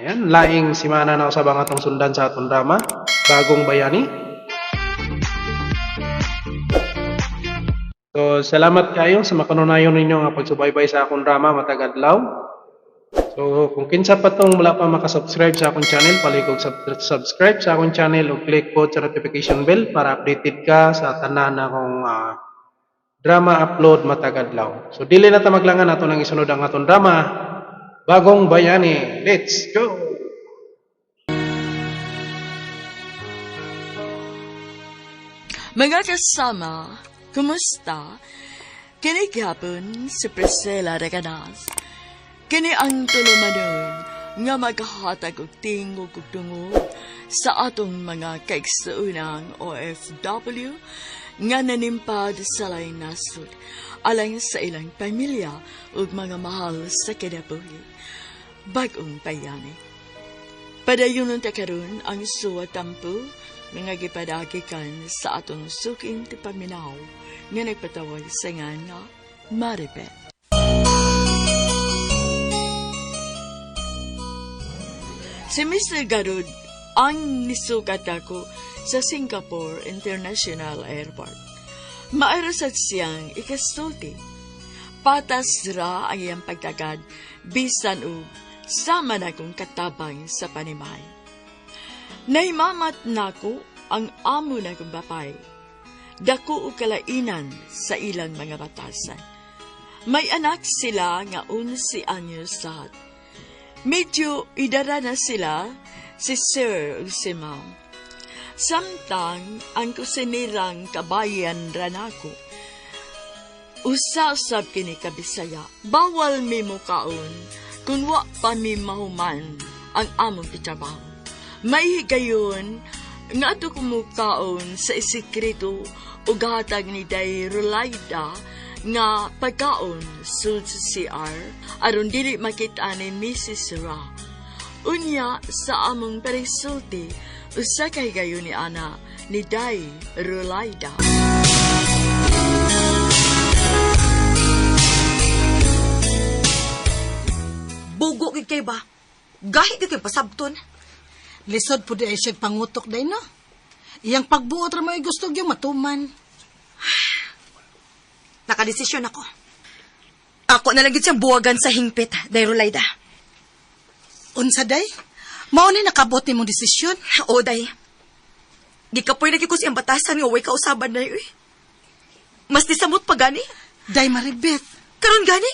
Ayan, laing simana na usab ang atong sundan sa atong drama, Bagong Bayani. So, salamat kayo sa makanunayon ninyo nga pagsubaybay sa akong drama matag adlaw. So, kung kinsa pa tong wala pa makasubscribe sa akong channel, palikog subscribe sa akong channel o click po sa notification bell para updated ka sa tanan akong drama upload matag adlaw. So, dili na ta maglangan, ato nang isunod ang atong drama, Bagong Bayani. Let's go! Mga kasama, kumusta? Kini gihapon si Priscilla Reganas. Kini ang tulumanon nga maghatag og tingog ug tungod sa atong mga kaigsuonang OFW nga nanimpad sa laing nasod alang sa ilang pamilya ug mga mahal sa kinabuhi. Bag-ong Bayani. Padayon ta karon ang suwa tampo nga gipadagikan sa atong suking tipaminaw nga nagpatawag sa nga Maribeth. Si Mr. Garud ang nisukat ako sa Singapore International Airport. Maayro sad siyang ikasulti. Patas ra ang iyang pagtagad bisan og sama na kong katabang sa panimay. Naimamat nako ang amo na kong bapay. Dako og kalainan sa ilang mga batasan. May anak sila nga 11 anyos sad. Medyo idara na sila si Sir ug si Ma'am. Samtang ang kusinirang kabayan ranako. Usa-usab kini kabisaya. Bawal mi mukaon kung wa pa mi mahuman ang among gitrabaho. May higayon nga ato kumukaon sa isikreto o gatag ni Day Rolaida nga pagkaon sud sa CR aron dili makita ni Mrs. Ra. Unya sa among parisulti, usa kay higayon ni ana ni Day Rolaida. Bugo gid kay ba? Gahi gid kay pasabton. Lisod po di ay siya pangutok day, no? Iyang pagbuot ra mo gusto gyud matuman. Nakadesisyon ako. Ako na lang gid siyang buwagan sa hingpit, Day Rolaida. Unsa day? Mao ni nakabot nimong desisyon? Oo, Day. Gikapoy na gyud ko siyang batasan nga way kausaban na uy. Mas disamot pa gani. Day Maribeth. Karon gani.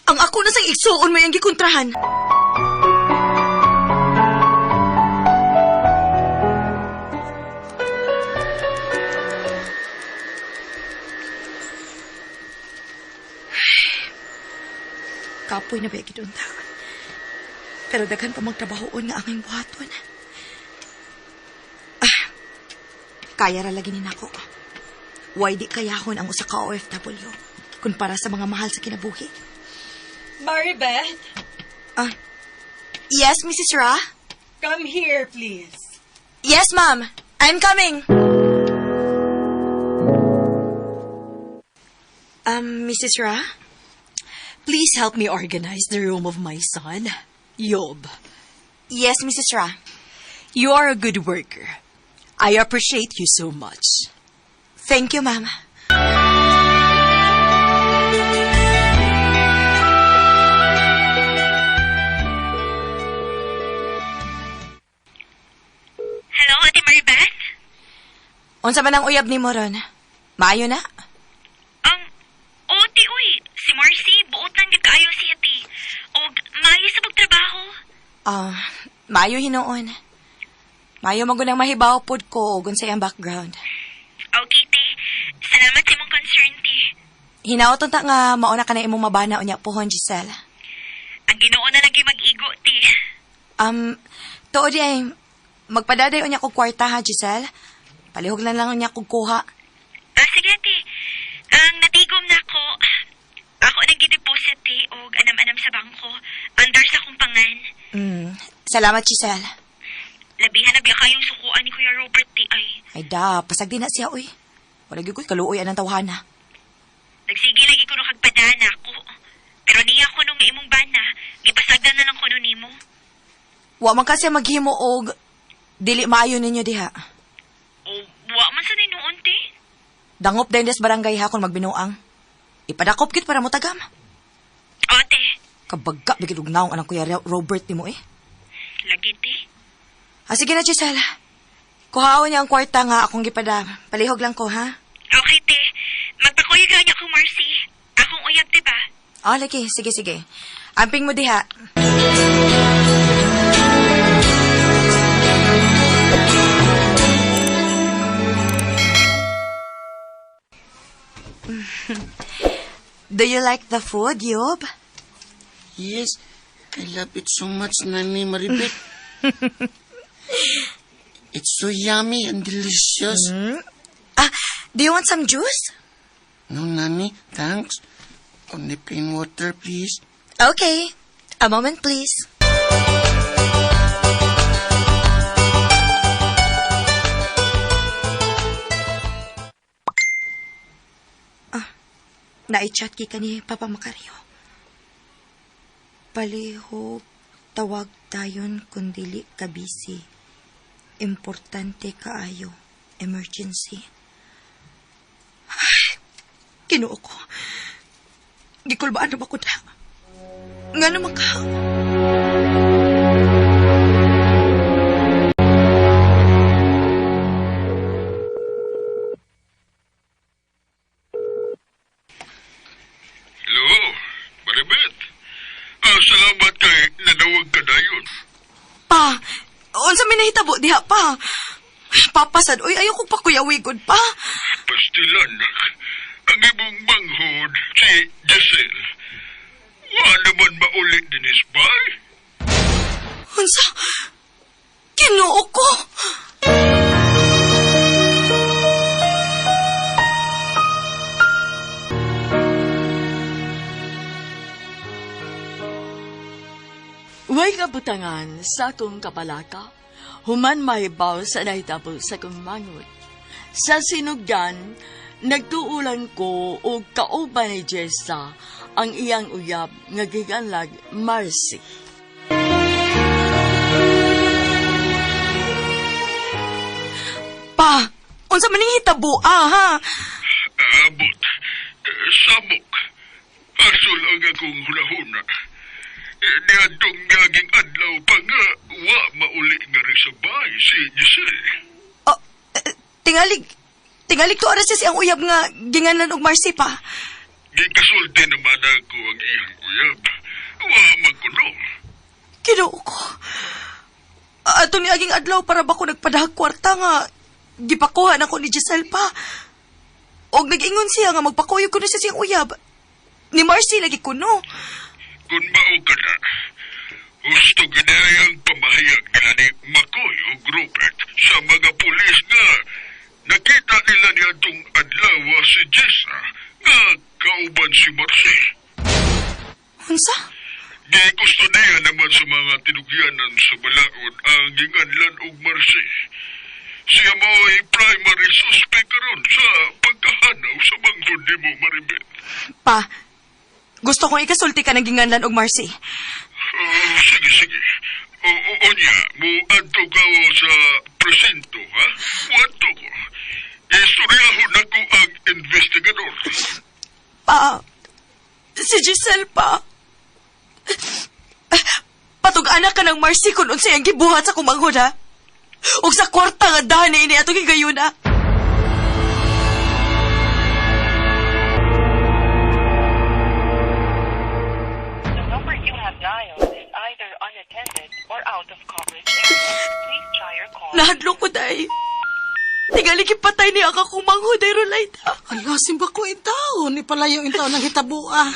Ang ako na sang igsuon may ang gikontrahan. Kapoy na ba gid unta. Pero daghan pa magtrabahoon nga angay buhaton. Ah, kaya ra lagi ni nako. Why di kayahon ang usa ka OFW kun para sa mga mahal sa kinabuhi? Maribeth, Ah, yes, Mrs. Ra? come here, please. Yes, ma'am. I'm coming. Mrs. Ra? Please help me organize the room of my son, Yob. Yes, Mrs. Ra. You are a good worker. I appreciate you so much. Thank you, ma'am. Hello, Ate Maribeth? Unsa man ang uyab ni mo ron? Maayo na? Ang, oh, ti, uy, si Marcy, buotan gyud kaayo siya, ti. Og, maayo sa pagtrabaho. Ah, maayo hinuon. Maayo man gunang mahibaw pod ko og unsa iyang background. Okay, ti. Salamat sa imong concern, ti. Hinaot unta nga mauna ka na imong mabana unya pohon, Giselle. Ang Ginoo na lang gyud mag-igo, ti. Tuod di ay magpadaday unya kog kwarta ha, Giselle. Palihog lang lang unya kog kuha. Ah, sige, ti. Ang natigom na ako, ako nag-deposit, ti, og anam-anam sa bangko, under sa akong pangan. Salamat, Giselle. Labihan na biya kayong sukuan ni Kuya Robert, ti, ay. Ay da, pasag din na siya, uy. Wala gyud ko'y kaluoy anang tawhana. Nagsige lagi ko nung kagpadana ako. Pero niya ko nung imong bana, gipasagdan na lang ko nung nimo. Wa man kasi maghimo og dili maayo ninyo diha. O, wa man sa tinuon, te. Dangop din des barangay ha kung magbinuang. Ipadakop kit para motagam. O, te. Kabaga bigid og naong anang Kuya Robert nimo eh. Lagi, te. Ah, sige na, Giselle. Kuhaon niya ang kwarta nga akong gipada. Palihog lang ko, ha? Okay, te. Magpakuyog lang niya ko, Marcy. Akong uyab, te ba? Ah, lagi. Sige, sige. Amping mo diha. Do you like the food, Yob? Yes, I love it so much, Nani Maribet. It's so yummy and delicious. Ah, do you want some juice? No, Nani, thanks. Only plain water, please. Okay. A moment, please. Ah, nai-chat ki kani Papa Macario. Palihog, tawag tayon kung dili ka busy. Importante kaayo. Emergency. Ay, Ginoo ko. Gikulbaan na ba ko na? Nga naman ka? Hello, Maribet. Ah, salamat kay nadawag ka dayon. Pa, unsa may nahitabo diha pa? Papasad, oy, ayaw ko pa kuyawigod pa. Pastilan, ang imong manghod, si Giselle. Wa naman maulit dinis bay. Unsa? Ginoo ko! Way kabutangan sa akong kabalaka, human mahibaw sa nahitabo sa akong manghod. Sa sinugdan, nagtuulan ko og kauban ni Jessa ang iyang uyab nga giganlag Marcy. Pa, unsa man ning hitabo ah, ha? Abot, eh, samok. Asol ang akong hulahuna. Eh, Niadtong ngaging adlaw pa nga, wa mauli nga rin sa bay si Giselle. Oh, eh, tingalig, tingalig to oras siya siyang uyab nga ginganlan og Marcy pa. Gikasulti naman ako ang iyang uyab. Wa magkuno. Ginoo ko. Ato ni aging adlaw para ba ko nagpadahag kwarta nga gipakuha na ko ni Giselle pa. Og nag-ingon siya nga magpakuyog ko na siya siyang uyab. Ni Marcy lagi kuno. Kung mao ka na, husto ginayang pamahayag nila ni Makoy o Rupert sa mga pulis nga nakita nila niya itong adlaw si Jessa nga kauban si Marcy. Unsa? Gikustodiya naman sa mga tinugyanan sa balaod ang ginganlan og Marcy. Siya mo'y primary suspect karon sa pagkahanaw sa manghod nimo, Maribel. Pa, gusto kong ikasulti ka ng ginganlan og Marcy. Oh, sige, sige. O, o, onya, muadto ka o sa presinto, ha? Muadto ko. Istoryahon ako ang investigador. Pa, si Giselle pa. Patug-anak ka ng Marcy kung unsay ang gibuhat sa kumanghod, ha? Ug sa kwarta nga dahan ni ini atong higayon, ha? The number you have dialed is either unattended or out of coverage area. Please try your call. Nahadlok ko, day. Tingali patay niya ka kumanghod, day, Rolaita. Ala, simba ko in taon. Ipalayo in taon ang hitabua.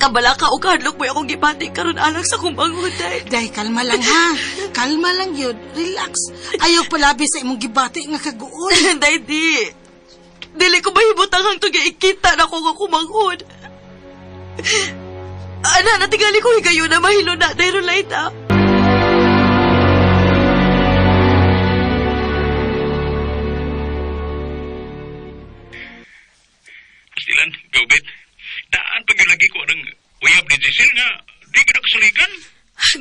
Kabala ka o kahadlok mo akong gibati karon alang sa kumanghod, day. Day, kalma lang ha. Kalma lang yun. Relax. Ayaw palabi sa imong gibati nga kaguol. Day, di. Dili ko mahibutang ang tugi ikita na ko nga kumanghod. Ana, natingali ko higayon na mahilo na, day, Rolaita. Pastilan, Gobet. Daan pag lagi ko ang uyab ni Giselle nga di ka nakasaligan.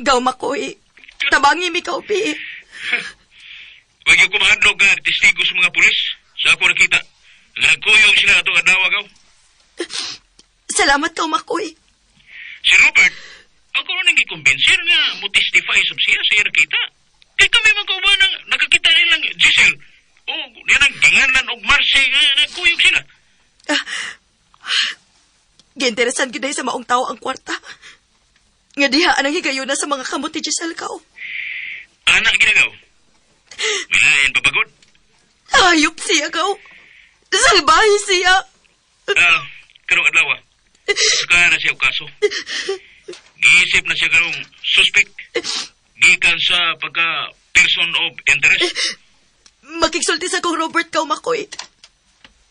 Gaw makoy. Tabangi mi ka, upi. Wag yung kumahadlok nga testigo sa mga pulis. Sa ako nakita. Nagkuyog sila atong adlaw gaw. Salamat ka, Makoy. Si Robert, ako rin ang gikumbensir nga mo testify sab siya sa iya nakita. Kay kami man kauban ang nakakita nilang Giselle. O, niya nang ginganan og Marcy nga nagkuyog sila. Giinteresan gyud sa maong tao ang kwarta. Nga diha ang higayuna sa mga kamot ni Giselle ka. Anak ginagaw. Milain papagod. Hayop siya ka. Salbahe siya. Ah, karong adlaw. Suka na siya og kaso. Giisip na siya karong suspect. Gikan sa pagka person of interest. Makigsulti sa kong Robert ka, Makoy.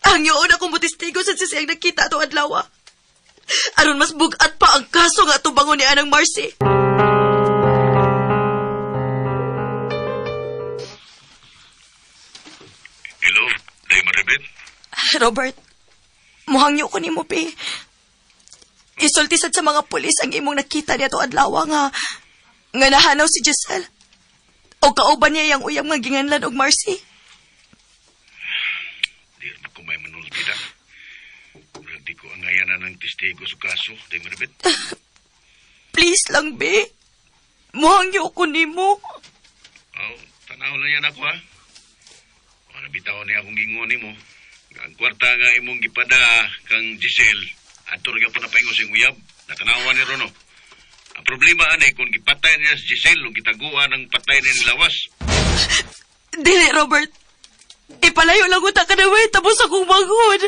Ang yoon akong mutestigo sa sisiyang nakita ato adlaw. Aron mas bugat pa ang kaso nga atubangon ni Anang Marcy. Hello, Day Maribel. Robert, muhangyo ko nimo pi. Isulti sad sa mga pulis ang imong nakita niya to adlaw nga nga nahanaw si Giselle. O kauban niya yang uyab nga ginganlan og Marcy. Di rin ko may manulti na. Murag di ko angayan na ng testigo sa kaso, Day Maribel. Please lang, be. Muhangyo ko nimo. Oh, tanaw lang yan ako, ha? Wala bitaw niya akong gingon nimo. Nga Ang kwarta nga imong gipada kang Giselle, adto ra gyapon napaingon sa imong uyab. Natanawan ni Rono. Ang problema ani kung gipatay niya si Giselle o gitaguan ang patay niya ni Lawas. Dili, Robert. Ipalayo lang uta ka na, wey. Tapos akong bangon.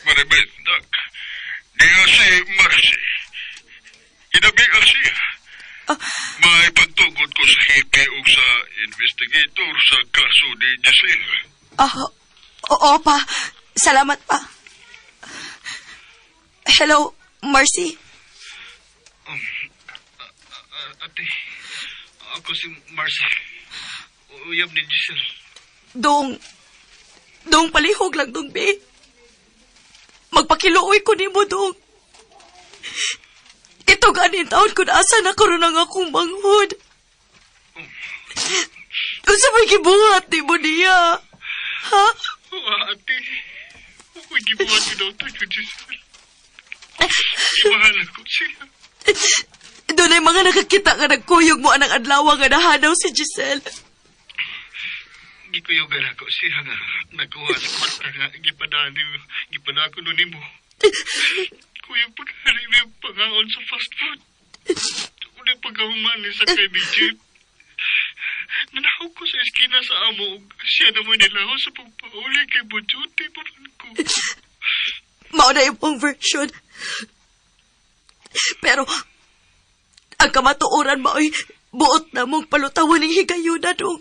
Maribel, Doc. Diya si Marcy. Hinabi ka siya. May pagtugod ko sa hipi o sa investigator sa kaso ni Giselle. Ah, oo pa. Salamat pa. Hello, Marcy. Ate, ako si Marcy. Uyab ni Giselle. Dong, dong palihog lang dong, be. Magpakiluoy ko nimo dong. Ito ganin taon kun asa na karon ang akong manghod. Unsa may gibuhat nimo niya? Ha? Ate, ako'y gibuhat ko daw tayo, Giselle. Mahal ko siya. Doon ay mga nakakita nga nagkuyog mo anang adlaw nga nahanaw si Giselle. Gikuyugan ako siya nga nakuha sa kwarta nga gipadaan ni gipada ko nun nimo. Kuyog pagkari may pangaon sa fast food. Unay pagkahuman ni sa kay ni Jeep. Nanahog ko sa eskina sa amo ug siya naman nilaho sa pagpauli kay Bujuti pa man ko. Mao na yung version. Pero, ang kamatuoran mao'y buot na mong palutawan ng higayuna dong.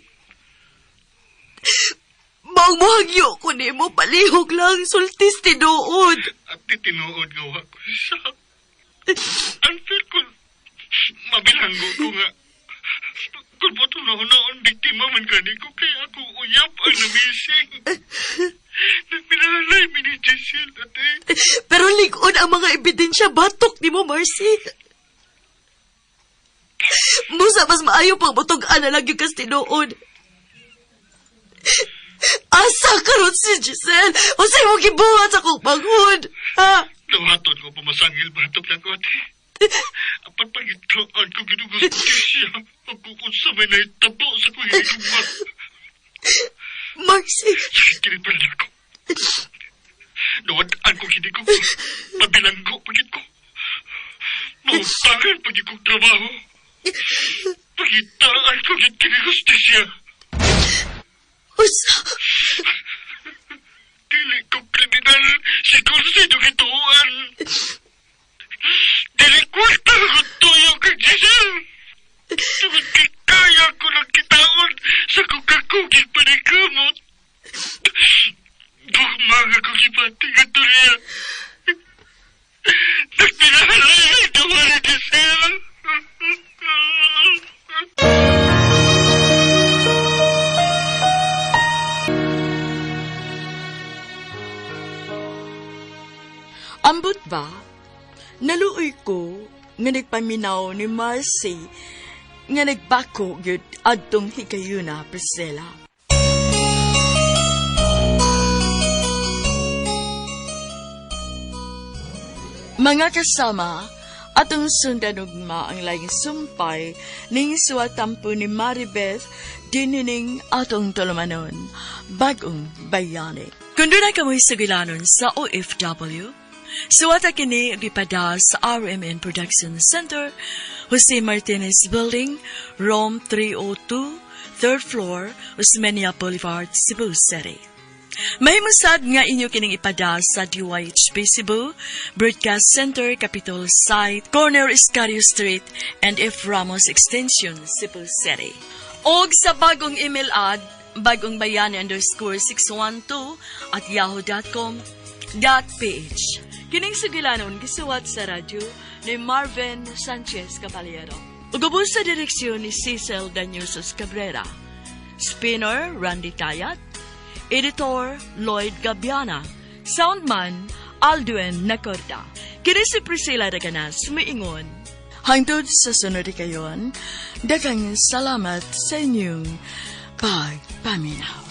Maong muhagyo ko nimo, palihog lang, sultis tinuod. At tinuod nga wa ko siya. Unfair kung mabilanggo ko nga. Kung boto na naon biktima man gani ko kay ako uyap ang namising. Nagpinahalay mi ni Giselle ate. Pero ligon ang mga ebidensya batok nimo, Marcy. Musa, mas maayo pang butog-an na lang yung kas tinuod. Asa karon si Giselle? Unsay mo gibuhat sa akong banghod? Ha? Nawaton ko pumasangil batok na ko ate. Apan pagituan ko ginugusto siya. Pagkukon sa may naitabo sa kong hinigugma. Marcy, Sakit kini pa rin ako. Nawadaan ko kini ko. Pabilanggo pagit ko. Mautangan pagit kong trabaho. Pagitaan ko git kini hustisya. usa. Dili ko kriminal. Siguro sa inyong ituan. Dili kwarta ko tuyo kay Giselle. Tungod kay kaya ko lang kitaon sa kong kakugig panikamot. Dugma nga kong ipati nga niya. Nagpinahalay ay duwa ni Giselle. Ambot ba? Naluoy ko nga nagpaminaw ni Marcy nga nagbako gyud adtong higayuna, Priscilla. Mga kasama, atong sundan ugma ang laing sumpay ning suwatampo ni Maribeth dinining atong tulumanon, Bagong Bayani. Kung doon kamoy sugilanon sa OFW, suwata kini gipada sa RMN Production Center, Jose Martinez Building, Room 302, third floor, Osmeña Boulevard, Cebu City. Mahimusad nga inyo kining ipada sa DYHB Cebu, Broadcast Center, Capitol Site, Corner Escario Street, and F. Ramos Extension, Cebu City. Og sa bagong email ad, bagongbayani_612@yahoo.com.ph. Kining sugilanon gisuwat sa radyo ni Marvin Sanchez Caballero. Ug ubos sa direksyon ni Cecil Danyusos Cabrera. Spinner Randy Tayat. Editor Lloyd Gabiana. Soundman Aldwin Nacorda. Kini si Priscilla Raganas, miingon. Hangtod sa sunod kayon, daghang salamat sa inyong pagpaminaw.